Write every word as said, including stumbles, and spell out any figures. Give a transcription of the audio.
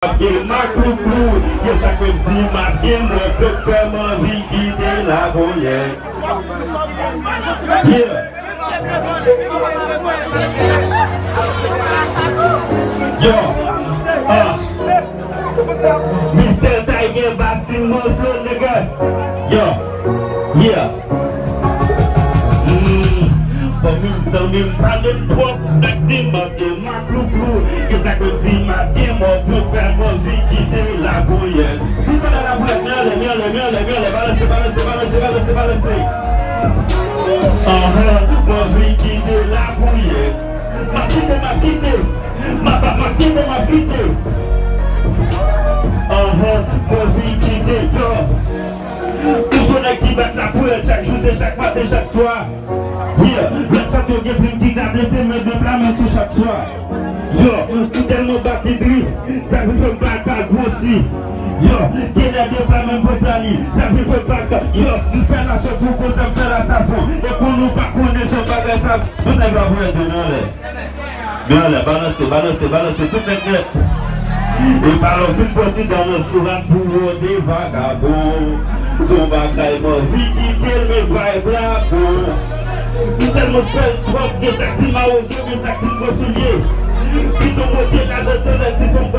Gen maklouklou, gen sa k di m ap gen mwen pèp fè m anvi kite laponyèt. Yeah. Yo, ah. Mistè Tay gen batiman flow, nigga. Yo, yeah. Mm. Fanmi m, zanmi m, pale m twòp, sa k di m ap gen maklouklou, ke sa k di m ap gen mò, pou fè m anvi kite laponyèt. Ki sa la laponyèt, men anlè, men anlè, men anlè, men anlè, balanse, balanse, balanse, balanse, balanse. Anhan, m anvi kite laponyèt. M ap kite, m ap kite. M ap, m ap kite, m ap kite. Anhan, m anvi kite, yo. Tout se nèg ki bat laponyèt chak jou, se chak maten, chak swa. Yeah, lòt chat yo gen plim ki ka blese, men de pla menm sou chak swa. Yo, m tèlman bat li dri, sa vin fè m pa ka gwosi. Yo, gen lè de pla menm pou pla li, sa vin fè m pa ka. Yo, m fè la cho pou koze, m fè la savon. E pou nou pa konnen jan bagay sa, tout nèg la pou ede nou anlè. Men anlè, balanse, balanse, balanse, tout nèg nèt. E pa lè w fin pwosede nan rèstoran pou wòde vagabon. Se yon bagay m anvi kite l, men vibe la bon. M tèlman fè l twòp, gen sa k di mawozo, gen sa k di gwo soulye. Piton monte ladan tonnè, si fè m